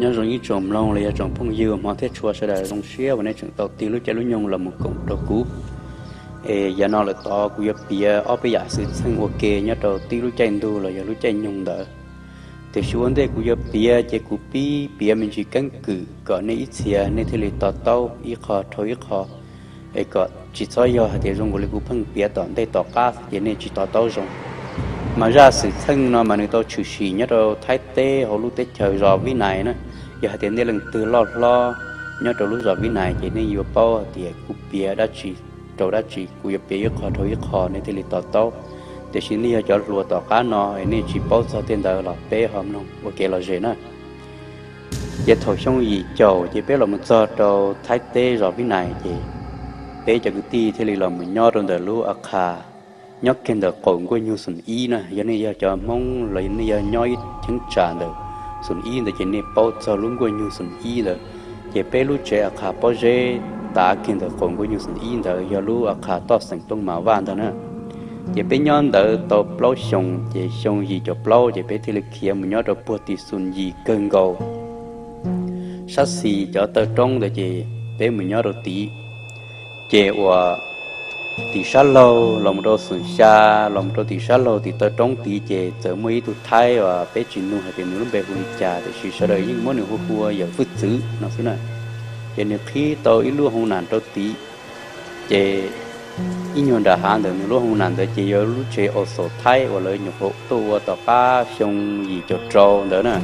Nyob zoo ib tsoom mloog los yog tsoom phooj ywg uas hmov thiab tshua sawv daws, zoo siab uas nej tseem tau tig lub caij lub nyoog los mus koom rau kuv. Es yav no lawm tod kuv yuav piav ob peb yam xwm txheej ua ke nyob rau tib lub caij ntuj los yog lub caij nyoog ntawd. Tiam sis ua ntej kuv yuav piav ces kuv pib piav me ntsis keeb kwm kom nej ib txhia nej thiaj li to taub ib qho dhau ib qho, es kom tsis txhob yog hais tias zoo nkaus li kuv pheej piav tom ntej tom qab ces nej tsis to taub zoo. Mas zaj xwm txheej no mas nws tau tshwm sim nyob rau Thaib teb hauv lub teb chaws zos Vib Nais na. Yog hais tias nej leej twg loj hlob nyob rau lub zos Vib Nais ces nej yuav paub hais tias kuv piav dab tsi rau dab tsi, kuv yuav piav ib qho dhau ib qho nej thiaj li to taub. Tiam sis nej yog cov hluas tom qab no es nej tsis paub txog tej ntawd los peb ho mloog ua kev lom zem na. Ces thaum xyoo yim caum ces peb los mus txog rau Thaib teb zos Vib Nais ces peb cov kwv tij thiaj li los mus nyob rau ntawm lub a qha nyob kiag ntawm qaum nkuaj nyug xoom ib na. Yog nej yog cov Hmoob los nej yog nyob ib cheeb tsam ntawm xoom ib ntawd ces nej paub txog lub nkuaj nyug xoom ib ntawd. Ces peb lub tsev a qha pob zeb tav kiag ntawm qaum nkuaj nyug xoom ib ntawd yog lub a qha toj xeem Tooj Mas Vaj ntag na. Ces peb nyob ntawd tau plaub xyoos ces xyoo yim caum plaub ces peb thiaj li khiav mus nyob rau puag tim xoom yim kawg nkaus. Sab xis cov taw roob ntawd ces peb mus nyob rau tid. Ces uas tim sab laug los mus rau xoom xya, los mus rau tim sab laug tim taw roob tid ces txawm muaj ib tug Thaib uas peb tsis nug hais tias nws lub npe hu li cas tiam sis sawv daws yeej muab nws hu hu ua yawm Fwj Txwv no xwb na. Ces nws qhib tau ib lub hoo nam rau tid. Ces ib nyuag nram hav ntawm nws lub hoo nam ntawd ces yog lub tsev aus xaum Thaib uas lawv nyuam qhuav tuaj ua tom qab xyoo yim caum rau ntawd na.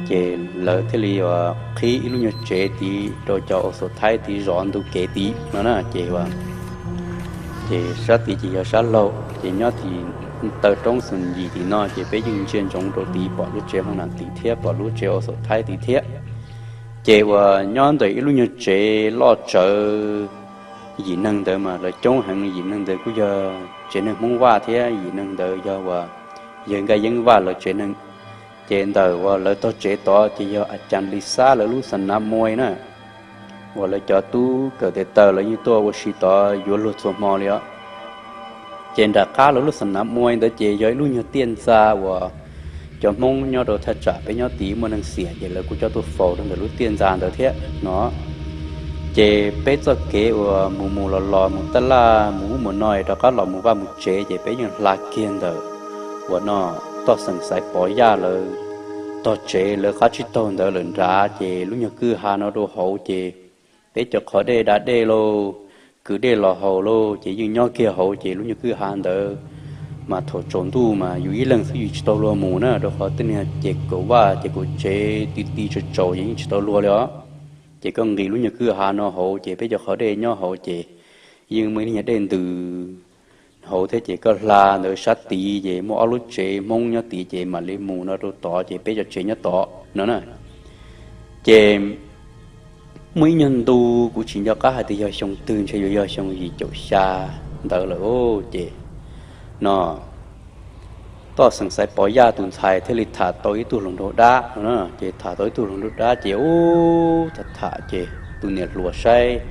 Ces lawv thiaj li uas qhib ib lub nyuag tsev tid rau cov aus xaum Thaib tid zov ntu kev tid no na. Ces ces sab tid ces yog sab laug ces nyob tim taw roob xoom yim tim no ces peb yeej ntsia ntsoov rau tid pom lub tsev hoo nam tid thiab pom lub tsev aus xaum Thaib tid thiab. Ces uas nyob ntawm ib lub nyuag tsev loj tsawv, yim neeg ntawd mas lawv coob heev, yim neeg ntawd kuj yog tsev neeg Hmoob Vaj thiab yim neeg ntawd yog uas yawg Nkaj Yeeb Vaj lawv tsev neeg. Ces ntawm uas lawv tog tsev tod ces yog a cas Lis Xab lawv lub xa nav muai na, uas lawv cov tub kawm tes taw lawv yeej tuaj ua si tod yuav luag txhua hmo li os. Ces nram qab lawv lub xa nav muai ntawd ces yog ib lub nyuag tiaj ntxa uas cov Hmoob nyob rau thaj tsam peb nyob tid muaj neeg xiam ces lawv kuj coj tuaj faus rau ntawm lub tiaj ntxa ntawd thiab no. Ces peb txoj kev uas mus mus los los mus taj laj mus ub mus no rov qab los mus vaj mus tsev ces peb yeej hla kiag ntawm uas no toj xeem Xaiv Pov Yaj lawv tog tsev lawv qab tsib taug ntawd lawm nrad ces lub nyuag kwj ha no rau hauv ces peb cov qhov dej da dej lauj, kwv dej los haus lauj ces yeej nyob kiag hauv ces lub nyuag kwj ha ntawd mas thaum tsaus ntuj mas yus ib leeg xwb yus tsis tau luag mus na rau qhov tej niag ces kaum vaj ces kaum tsev ti ti tsaus tsaus ces yeej tsis tau luag li os. Ces koj nqis lub nyuag kwj ha no hauv ces peb cov qhov dej nyob hauv ces yeej muaj ib nyuag dej ntws hauv thiab ces koj hla ntawd sab tid ces muaj ob lub tsev Hmoob nyob tid ces mam li mus no rau tod ces peb cov tsev nyob tod no na. Ces muaj ib nyuag ntu kuv tsis nco qab hais tias yog xyoo twg ntshe yuav yog xyoo yim caum xya ntawd lawm ces no toj xeem Xaiv Pov Yaj tus ntxhais thiaj li tham tau ib tug hluas nraug dab no na. Ces tham tau ib tug hluas nraug dab ces ub tham tham ces tus niam hluas saib,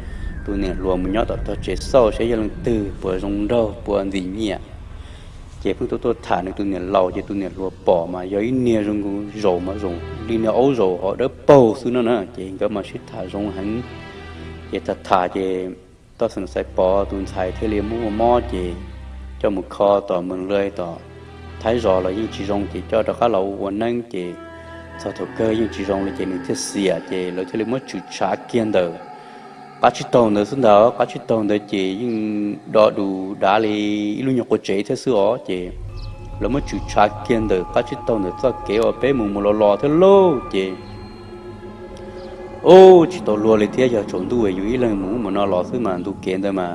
tus niam hluas mus nyob tom tog tsev xauj saib yog leej twg puas zoo nraug puas ntxim nyiam. Ces pheej tuaj tuaj tham nws tus niam laus ces tus niam hluas pom mas yog ib niag zoo zaus mas zoo li niag aub zaus ho dawb paug xwb no na ces nkawd mas sib tham zoo heev. Ces tham tham ces toj xeem Xaiv Pov tus ntxhais thiaj li muab ua mob ces coj mus kho tom Moos Lwj tom Thaib zos los yeej tsis zoo ces coj rov qab los ua neeb ces txog thaum kawg yeej tsis zoo li ces nws thiaj xiam ces lawv thiaj li muab tshwm tshav kiag ntawm qab tsib taug ntawd xwb ntag. Qab tsib taug ntawd ces yeej do dus dav li ib lub nyuag qua tsev thiab xwb os ces lawv muab tshwm tshav kiag ntawm qab tsib taug ntawm txoj kev uas peb mus mus los los thiab lauj ces ub tsis tau luag li thiab yog tsaus ntuj yus ib leeg mus ub mus no los xwb mas ntu kev ntawd mas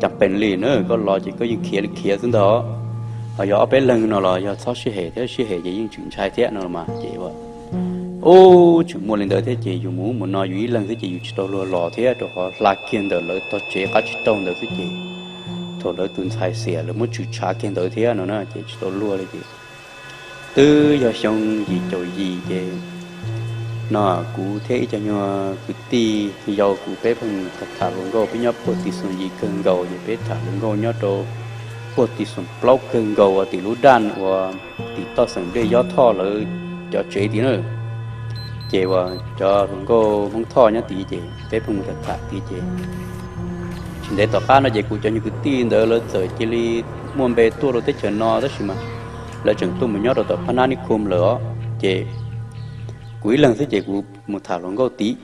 cas pees li na koj los ces koj yeej khiav li khiav xwb ntag. Ho yog ob peb leeg no los yog txhob sib hem thiab sib hem ces yeej tseem ntshai thiab no los mas ces ub tseem muaj li ntawd thiab ces yus mus ub mus no yus ib leeg xwb ces yus tsis tau luag los thiab rau qhov hla kiag ntawm lawv tog tsev qab tsib taug ntawd xwb ces thaum lawv tus ntxhais xiam lawv muab tshwm tshav kiag ntawd thiab no na ces tsis tau luag li ces twb yog xyoo yim caum yim ces no kuv thiab ib co nyuag kwv tij yau kuv peb pheej tham tham hluas nkauj peb nyob puag tim xoom yim kawg nkaus ces peb tham hluas nkauj nyob rau puag tim xoom plaub kawg nkaus uas tim lub daj uas tim toj xeem Nplej Yob Thoj lawv cov tsev tid na. Ces uas cov hluas nkauj Hmoob Thoj nyob tid ces peb pheej mus tham tham tid ces tsis ntev tom qab no ces kuv cov nyuag kwv tij ntawd lawv txawm cia li muaj npe tuaj rau teb chaws no tab sis mas lawv tseem tuaj mus nyob rau tom Phab Nab Nib Khum lawm os. Ces kuv ib leeg xwb ces kuv mus tham hluas nkauj tid.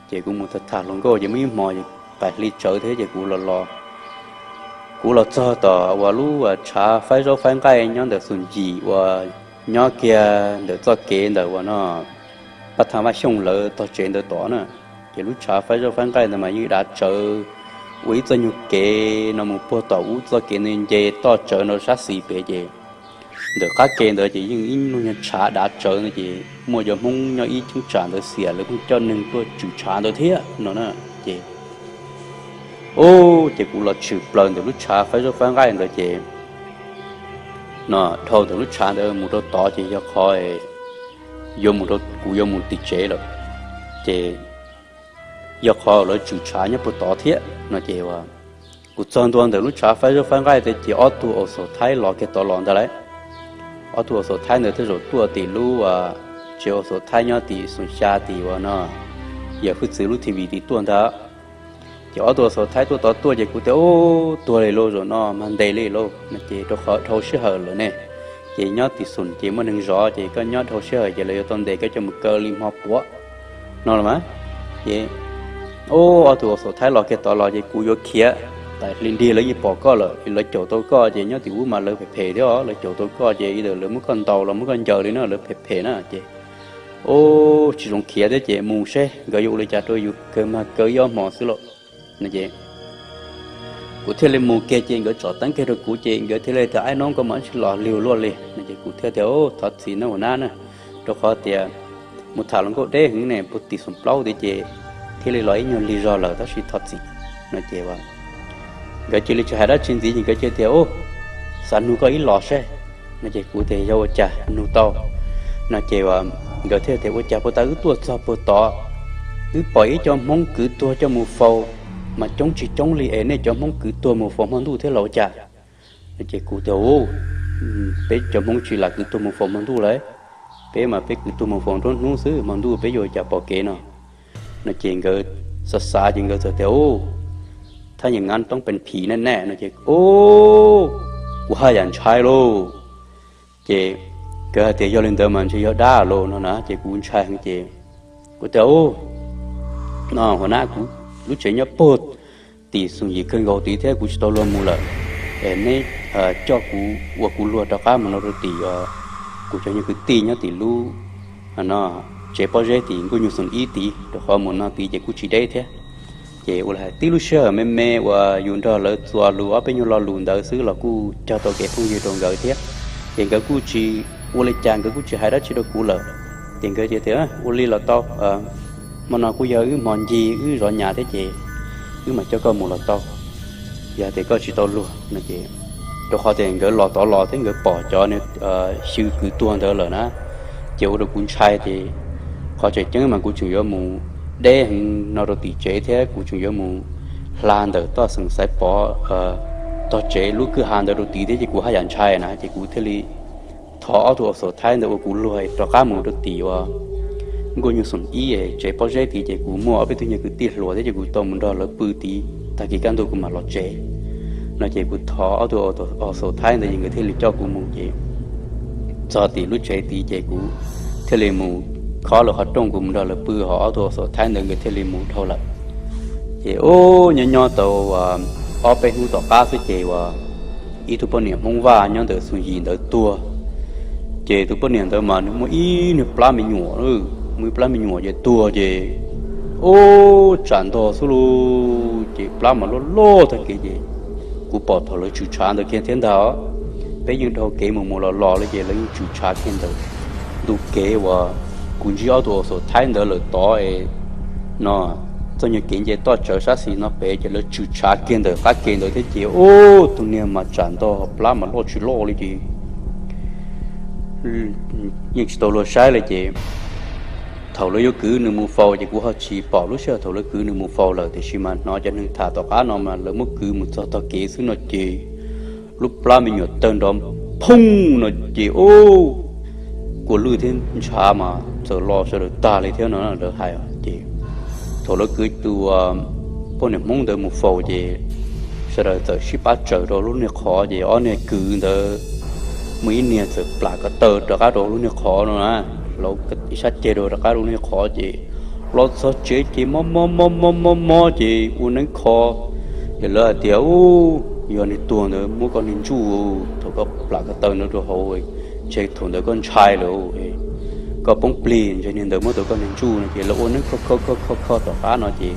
Ces kuv mus tham tham hluas nkauj ces muaj ib hmo ces pais hli tsawv thiab ces kuv los, kuv los txog tom uas lub tshav faib zaub faib nqaij nyob ntawm Xus Ncim uas nyob kiag ntawm txoj kev ntawm uas no Pab Thaj Vaj Xyooj lawv tog tsev ntawd tod na. Ces lub tshav faib zaub faib nqaij ntawd mas yeej dav tsawv, ua ib txoj nyuag kev no mus puag tom ub txoj kev ntawd nce toj tsawv no sab xis pem ces ntawm qab ke ntawd ces yeej ib lub nyuag tshav dav tsawv ntawd ces muaj cov Hmoob nyob ib cheeb tsam ntawd xiam lawv pheej coj neeg tuaj tswm tshav ntawd thiab no na. Ces ub ces kuv los tshwm plaws ntawm lub tshav faib zaub faib nqaij ntawd ces no dhau ntawm lub tshav ntawd mus rau tod ces yog qhov yuav mus rau, kuv yuav mus tim tsev lawm. Ces yog qhov lawv tswm tshav nyob puag tod thiab no ces kuv txog ntua ntawm lub tshav faib zaub faib nqaij ntawd ces ob tug aus xaus thaib los kiag tod los ntag lauj. Ob tug aus xaus thaib ntawd tej zaum tuaj tim lub tsev aus xaus thaib nyob tim Xus Xya tim uas no yawm Fwj Txwv lub TV tid tuaj ntag. Ces ob tug aus xaus thaib tuaj tod tuaj ces kuv tias ub tuag li lauj, zaum no mas ntes li lauj no ces rau qhov dhau sij hawm lawm ne. Ces nyob tim Xus ces muaj neeg zov ces koj nyob dhau sij hawm ces lawv yuav tau ntes koj coj mus kaw li hmo puav no los mas. Ces ub ob tug aus xaus thaib los kiag tod los ces kuv yuav khiav, tais hli nrig lawv yeej pom koj lawm, lawv caum tau koj ces nyob tim ub mas lawv phem phem thiab os, lawv caum tau koj ces ib ntawm lawv muab koj ntaus los muab koj ncaws li no lawv phem phem na ces ub tsis zoo khiav thiab ces mus seb nkawd yuav ua li cas rau yus, kaw mag kaw ib ob hmos xwb lauj no ces kuv thiaj li mus kiag ces nkawd tsom teeb kiag rau kuv ces nkawd thiaj li tias aib noob koj mas tsis los lig ua luaj li no ces kuv thiaj tias ub thov txim nawb ua nab na, rau qhov tias mus tham hluas nkauj deb heev ne puag tim Xus Plaub tid ces thiaj li los ib nyuag lig zog lawm tab sis thov txim no ces nkawd cia li tsis hais dab tsi ntxiv ces nkawd cia tias ub xav nug koj ib los seb no ces kuv tias yog ua cas nug tau no ces nkawd thiaj tias ua cas puag ta wb tuaj txog puag tod wb pom ib co Hmoob kwv tuag coj mus faus mas coob tsis coob li es nej cov Hmoob kwv tuag mus faus hmo ntuj thiab los ua cas no ces kuv tias ub peb cov Hmoob tsis lam kwv tuag mus faus hmo ntuj lauj, peb mas peb kwv tuag mus faus nruab hnub xwb, hmo ntuj peb yuav ua cas pom kev no no ces nkawd xav xav ces nkawd txawm tias ub thab nyem nab toob pes phim nej nej no ces ub kuv haj yam ntshai lauj. Ces nkawd hais tias yog li ntawd mas ntshe yog dab lauj no na ces kuv ntshai heev ces kuv tias ub no ua nab kuv lub tsev nyob puag tim Xus Yim kawg nkaus tid thiab kuv tsis tau luag mus lawm es neb coj kuv ua kuv luag rov qab mus no rau tim kuv cov nyuag kwv tij nyob tim lub no tsev pob zeb tim Nkauj Nyug Xus Ib tid rau qhov mus no tid ces kuj tsis deb thiab. Ces ua li hais tib lub sij hawm me me uas yus nrog lawv txuas lus ob peb nyuag lo lus ntawd xwb los kuj cog tau kev phooj ywg rau nkawd thiab. Ces nkawd kuj tsis ua li cas, nkawd kuj tsis hais dab tsi rau kuv lawm. Ces nkawd tias ua li los tau, hmo no kuj yog wb hmo ncig wb zov nyas thiab ces wb mam coj koj mus los tau, yog tias koj tsis tau luag no es. Rau qhov tias nkawd los tod los thiab nkawd pom cov xyw kwv tuag ntawd lawm na, ces ua rau kuv ntshai ces qhov tseem ceeb mas kuv tseem yuav mus deb heev no rau tim tsev thiab kuv tseem yuav mus hla ntawm toj xeem Xaiv Pov tog tsev lub kwj ha ntawd rau tid thiab ces kuv haj yam ntshai na ces kuv thiaj li thov ob tug aus xaus Thaib ntawd ua kuv luag rov qab mus rau tim uas Nkauj Nyug Xus Ib tsev pob zeb tid ces kuv muaj ob peb tug nyuag kwv tij hluas thiab ces kuv tau mus nrog lawv pw tid, tag kis kaj ntug kuv mam los tsev no ces kuv thov ob tug aus xaus Thaib ntawd ces nkawd thiaj li coj kuv mus ces txog tim lub tsev tid ces kuv thiaj li mus khob lawv qhov rooj kuv mus nrog lawv pw ho ob tug aus xaus Thaib ntawd nkawd thiaj li mus dhau lawm. Ces ub nyob nyob tau ob peb hnub tom qab xwb ces uas ib tug poj niam Hmoob Vaj nyob ntawm Xus Yim ntawd tuag. Ces tus poj niam ntawd mas nws muaj ib niag plab me nyuam, muaj ib plab me nyuam ces tuag ces ub tsam ntog xwb lauj ces plab mas loj loj tag kev ces kuv pom thaum lawv tswm tshav ntawd kiag thiab ntag. Peb yeej dhau kev mus mus los los li ces lawv yeej tswm tshav kiag ntawd ntu kev uas kuv ntsib ob tug aus xaus Thaib ntawd lawm tod no txoj nyuag kev nce toj tsawv sab xis no pem ces lawv tswm tshav kiag ntawm qab ke ntawd thiab ces ub tus niag mas tsam ntog plab mas loj tsis loj li ces yeej tsis tau luag saib li ces thaum lawv yuav kwv nws mus faus ces kuv ho tsis pom lub sij hawm thaum lawv kwv nws mus faus lawm tiam sis mas hnov cov neeg tham tom qab no mas lawv muab kwv mus txog tog kev xwb no ces lub plab me nyuam tawg nrov phooj no ces ub kua lwj thiab ntshav mas txawm lo sawv daws tag li thiab no lawv hais. Ces thaum lawv kwv tus poj niam Hmoob ntawd mus faus ces sawv daws txawm sib pab tsaws rau lub niag qhov ces ob niag kwv ntawd muaj ib niag txawm plam ko taw rov qab rau lub niag qhov no na, ib sab ceg rau rov qab rau lub niag qhov ces los txog tsev ces mob mob mob mob mob mob ces ua neeb kho. Ces lawv hais tias, u, yog niag tuag ntawd muab koj niag ntsuj, thaum koj plam ko taw ntawd rau hauv, ntshe thaum ntawd koj ntshai lawm, koj poob plig ntshe niag ntawd muab tau koj niag ntsuj no. Ces lawv ua neeb kho kho kho kho kho tom qab no ces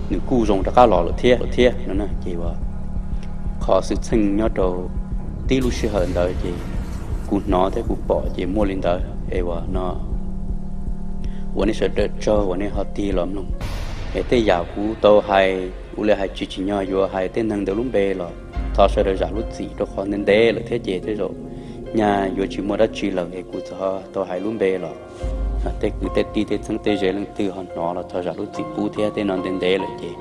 nws kuj zoo rov qab los lawm thiab thiab no. Ces qhov xwm txheej nyob rau tib lub sij hawm ntawd ces kuv hnov thiab kuv pom ces muaj li ntawd es uas no uas nej sawv daws tsaug uas nej ho tig los mloog. Es tej yam kuv tau hais ua li hais tsis tsim nyog yuav hais tej neeg ntawd lub npe los thov sawv daws zam lub txim rau qhov ntev ntev lawm thiab ces tej zaum nyaj yuav tsis muaj dab tsi lawm es kuv txawm tau hais lub npe los tej kwv tej tij tej txheeb tej ze leej twg ho hnov los thov zam lub txim pub thiab. Tej no ntev ntev lawm ces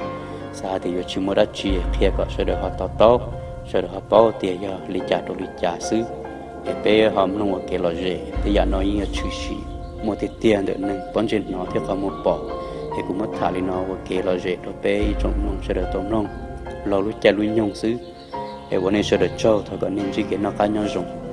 xav hais tias yuav tsis muaj dab tsi, qhia kom sawv daws ho to taub, sawv daws ho paub tias yog li cas rau li cas xwb. Es peb ho mloog ua kev lom zem, tej yam no yeej yog tshwm sim muaj tiag tiag ntawm neeg pob ntseg hnov thiab qhov muag pom. Es kuv muab tham li no ua kev lom zem rau peb ib tsoom mloog sawv daws tau mloog laug lub caij lub nyoog xwb. Es ua nej sawv daws tsaug, thov kom nej ntsib kev noj qab nyob zoo.